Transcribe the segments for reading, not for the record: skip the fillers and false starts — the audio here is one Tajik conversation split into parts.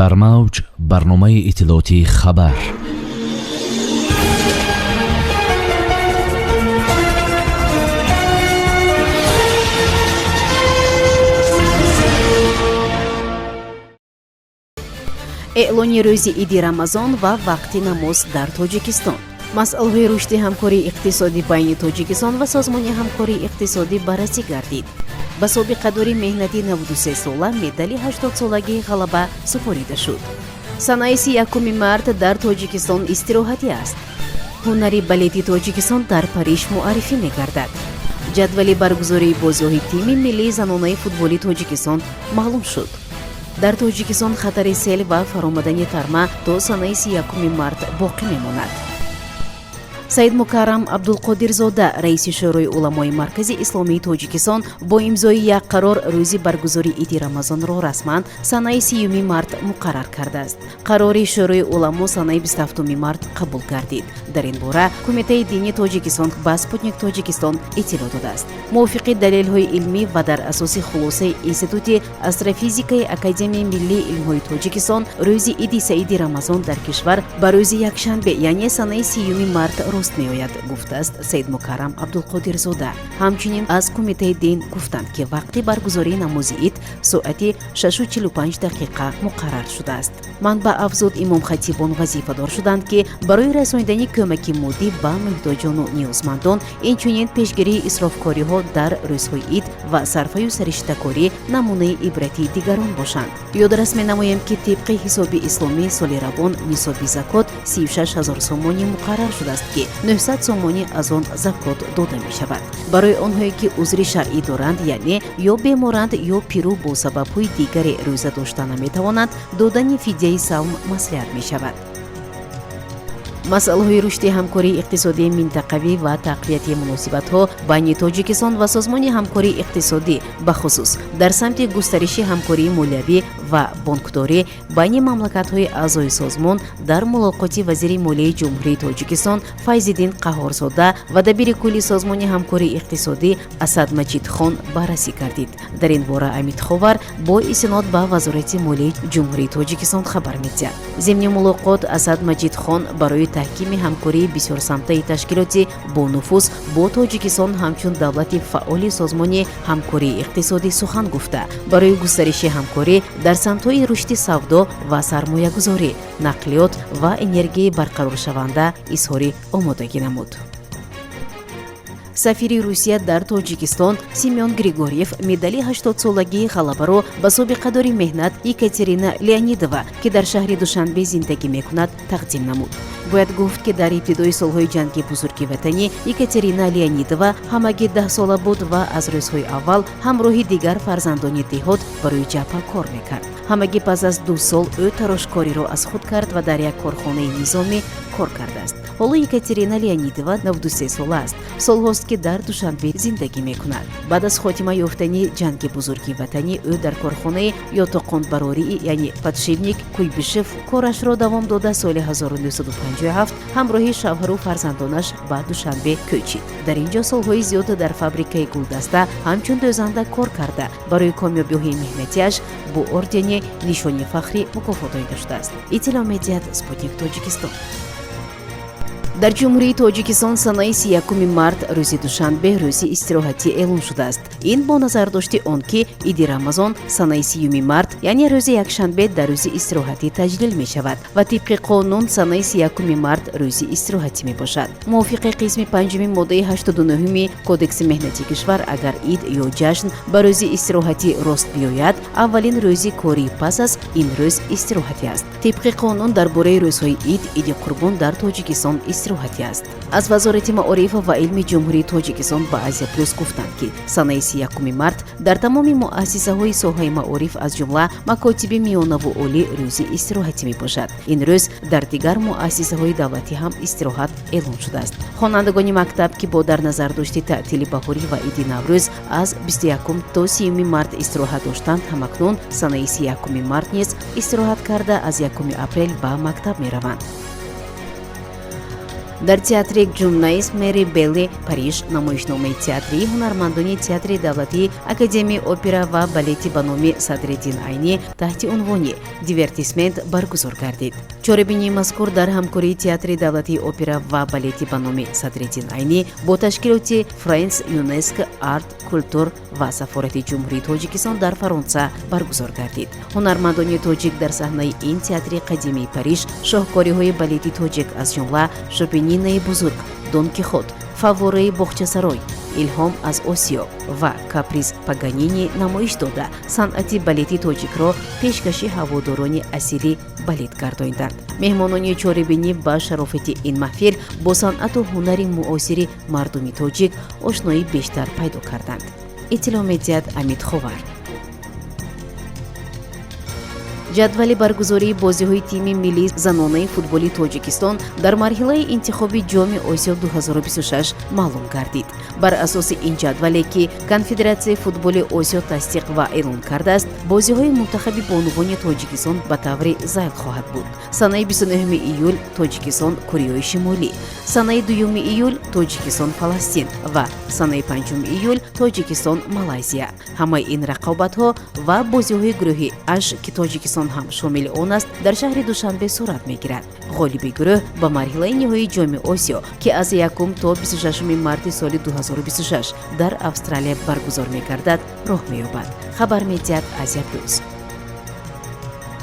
Дар мавҷ барномаи иттилоотии «Хабар». Эълони рӯзи иди Рамазон ва вақти намоз дар Тоҷикистон. Масъалаҳои рушди ҳамкории иқтисодӣ байни Тоҷикистон ва Созмони ҳамкории иқтисодӣ баррасӣ гардид. Ба собиқадори меҳнати 93 сола медали 80-солагии ғалаба супорида шуд. Санаи 31 март дар Тоҷикистон истироҳатӣ аст. Ҳунари балети Тоҷикистон дар Париж муаррифӣ мегардад. Ҷадвали баргузории бозиҳои тими миллии занонаи футболи Тоҷикистон маълум шуд. Дар Тоҷикистон хатари сел ва фаромадани тарма то санаи 31 март боқӣ мемонад. Саидмукаррам Абдулқодирзода, раиси Шӯрои уламои Маркази исломии Тоҷикистон, бо имзои як қарор рӯзи баргузории иди Рамазонро расман санаи 30 март муқаррар кардааст. Қарори Шӯрои уламо санаи 27 март қабул гардид. Дар ин бора Кумитаи дини Тоҷикистон ба «Спутник Тоҷикистон» иттилоъ додааст. Мувофиқи далелҳои илмӣ ва дар асоси хулосаи Институти астрофизикаи Академияи миллии илмҳои Тоҷикистон, рӯзи иди саиди Рамазон дар кишвар ба рӯзи якшанбе, яъне санаи 30 март рост меояд, гуфтааст Саидмукаррам Абдулқодирзода. Ҳамчунин аз Кумитаи дин гуфтанд, ки вақти баргузории намози ид соати 6:45 дақиқа муқаррар шудааст. Манбаъ афзуд, имомхатибон вазифадор шуданд, ки барои расонидани кӯмаки моддӣ ба муҳтоҷону ниёзмандон, инчунин пешгирии исрофкориҳо дар рӯзҳои ид ва сарфаю сариштакорӣ намунаи ибратии дигарон бошанд. Ёдрас менамоем, ки тибқи ҳисоби исломӣ соли равон нисоби закот 36 ҳазор сомонӣ муқаррар шудааст, ки 900 сомонӣ аз он закот дода мешавад. Барои онҳое ки узри шаръӣ доранд, яъне ё беморанд, ё пиру бо сабабҳои дигаре рӯза дошта наметавонанд, додани фидияи савм маслиҳат мешавад. Масъалаҳои рушди ҳамкории иқтисодии минтақавӣ ва тақвияти муносибатҳо байни Тоҷикистон ва Созмони ҳамкории иқтисодӣ, бахусус дар самти густариши ҳамкории молиявӣ ва бонкдорӣ байни мамлакатҳои аъзои созмон, дар мулоқоти вазири молияи Ҷумҳурии Тоҷикистон Файзиддин Қаҳҳорзода ва дабири кулли Созмони ҳамкории иқтисодӣ Асад Маҷидхон баррасӣ гардид. Дар ин бора Амид Ховар бо истинод ба Вазорати молияи Ҷумҳурии Тоҷикистон хабар медиҳад. Зимни мулоқот Асад Маҷидхон барои таҳкими ҳамкории бисёрсамтаи ташкилоти бонуфуз бо Тоҷикистон ҳамчун давлати фаъоли Созмони ҳамкории иқтисодӣ сухан гуфта, барои густариши ҳамкорӣ дар самтҳои рушди савдо ва сармоягузорӣ, нақлиёт ва энергияи барқароршаванда изҳори омодагӣ намуд. Сафири Русия дар Тоҷикистон Семён Григорьев медали 80-солагии ғалабаро ба собиқадори меҳнат Екатерина Леонидова, ки дар шаҳри Душанбе зиндагӣ мекунад, тақдим намуд. Бояд гуфт, ки дар ибтидои солҳои Ҷанги Бузурги Ватанӣ Екатерина Леонидова ҳамагӣ 10-сола буд ва аз рӯзҳои аввал ҳамроҳи дигар фарзандони деҳот барои ҷабҳа кор мекард. Ҳамагӣ пас аз 2 сол ӯ тарошкориро аз худ кард ва дар як корхонаи низомӣ кор кардааст. Ҳоло Екатерина Леонидова 93 сола аст. Солҳост, ки дар Душанбе зиндагӣ мекунад. Баъд аз хотима ёфтани Ҷанги Бузурги Ватанӣ ӯ дар корхонаи ётоқонбарории, яъне «Подшипник Куйбышев», корашро давом дода, соли 1957 ҳамроҳи шавҳару фарзандонаш ба Душанбе кӯчид. Дар ин ҷо солҳои зиёд дар фабрикаи гулдаста ҳамчун дӯзанда кор карда, барои комёбиҳои меҳнатиаш бо ордени Нишони Фахрӣ мукофотоида шудааст, иттилоъ медиҳад «Спутник Тоҷикистон». Дар Ҷумҳурии Тоҷикистон санаи 31 март, рӯзи душанбе, рӯзи истироҳатӣ эълон шудааст. Ин бо назардошти он ки иди Рамазон санаи 30 март, яъне рӯзи якшанбе, дар рӯзи истироҳатӣ таҷлил мешавад ва тибқи қонун санаи 31 март рӯзи истироҳатӣ мебошад. Мувофиқи қисми панҷуми моддаи 89-уми Кодекси меҳнати кишвар, агар ид ё ҷашн ба рӯзи истироҳатӣ рост биёяд, аввалин рӯзи кории пас аз ин рӯз истироҳатӣ аст. Тибқи қонун дар бораи рӯзҳои ид, иди Қурбон дар Тоҷикистон истироҳатӣ аст. Аз Вазорати маориф ва илми Ҷумҳурии Тоҷикистон ба «Азия Плюс» гуфтанд, ки санаи 31 март дар тамоми муассисаҳои соҳаи маориф, аз ҷумла макотиби миёнаву олӣ, рӯзи истироҳатӣ мебошад. Ин рӯз дар дигар муассисаҳои давлатӣ ҳам истироҳат эълон шудааст. Хонандагони мактаб, ки бо дар назардошти таътили баҳорӣ ва иди Наврӯз аз 21 то 30 март истироҳат доштанд, ҳамакнун санаи 31 март низ истироҳат карда, аз 1 апрел ба мактаб мераванд. Дар театри Жюмнез Мари Белли Париж намоишномаи театрии ҳунармандони Театри давлатии Академияи опера ва балети ба номи Садриддин Айнӣ таҳти унвони «Дивертисмент» баргузор гардид. Чорабинии мазкур дар ҳамкории Театри давлатии опера ва балети ба номи Садриддин Айнӣ бо ташкилоти Френс ЮНЕСКО Арт Культур ва сафорати Ҷумҳурии Тоҷикистон дар Фаронса баргузор гардид. Ҳунармандони тоҷик дар саҳнаи ин театри қадимии Париж шоҳкориҳои балети тоҷик, аз ҷумла «Шопенинаи бузург», «Дон Кихот», «Фаввораи Боғчасарой», «Илҳом аз Осиё» ва «Каприз Паганини» намоиш дода, санъати балети тоҷикро пешкаши ҳаводорони асили балет гардонданд. Меҳмонони чорабинӣ ба шарофати ин маҳфил бо санъату ҳунари муосири мардуми тоҷик ошноӣ бештар пайдо карданд, иттилоъ медиҳад Амид Ховар. Ҷадвали баргузории бозиҳои тими миллии занонаи футболи Тоҷикистон дар марҳилаи интихоби Ҷоми Осиё 2026 маълум гардид. Бар асоси ин ҷадвале, ки Конфедератсияи футболи Осиё тасдиқ ва эълон кардааст, бозиҳои мунтахаби бонувони Тоҷикистон ба таври зайл хоҳад буд. Санаи 29 июл Тоҷикистон — Кореяи Шимолӣ, санаи 2 июл Тоҷикистон — Фаластин ва санаи 5 июл Тоҷикистон — Малайзия. Ҳамаи ин рақобатҳо ва бозиҳои гурӯҳи H, ки Тоҷикистон ҳам шомили он аст, дар шаҳри Душанбе сурат мегирад. Ғолиби гурӯҳ ба марҳилаи ниҳоии Ҷоми Осиё, ки аз 1 то 26 марти соли 2026 дар Австралия баргузор мегардад, роҳ меёбад, хабар медиҳад Азия Плюс.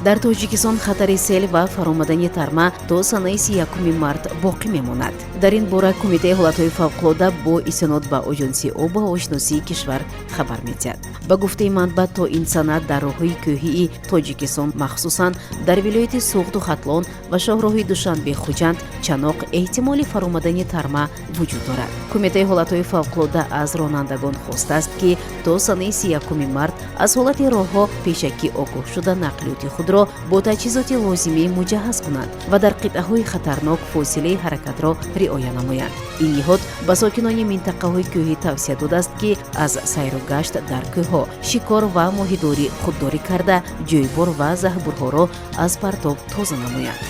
Дар Тоҷикистон хатари сел ва фаромадани тарма то санаи 31 март боқӣ мемонад. Дар ин бора Кумитаи ҳолатҳои фавқулода бо истинод ба Оҷонсии обу ҳавошиносии кишвар хабар медиҳад. Ба гуфтаи манбаъ, то ин сана дар роҳҳои кӯҳии Тоҷикистон, махсусан дар вилояти Суғду Хатлон ва шоҳроҳи Душанбе Хуҷанд Чаноқ, эҳтимоли фаромадани тарма вуҷуд дорад. Кумитаи ҳолатҳои фавқулода аз ронандагон хостааст, ки то санаи 31 март аз ҳолати роҳҳо пешакӣ огоҳ шуда, нақлиёти худро бо таҷҳизоти лозимӣ муҷаҳҳаз кунанд ва дар қитъаҳои хатарнок фосилаи ҳаракатро риоя намоянд. Ин ниҳод ба сокинони минтақаҳои кӯҳӣ тавсия додааст, ки аз сайру гашт дар кӯҳҳо, шикор ва моҳидорӣ худдорӣ карда, ҷӯйбор ва заҳбурҳоро аз партов тоза намоянд.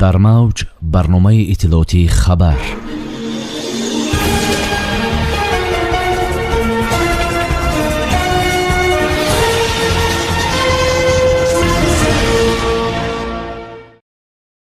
Дар мавҷ барномаи иттилоотии «Хабар».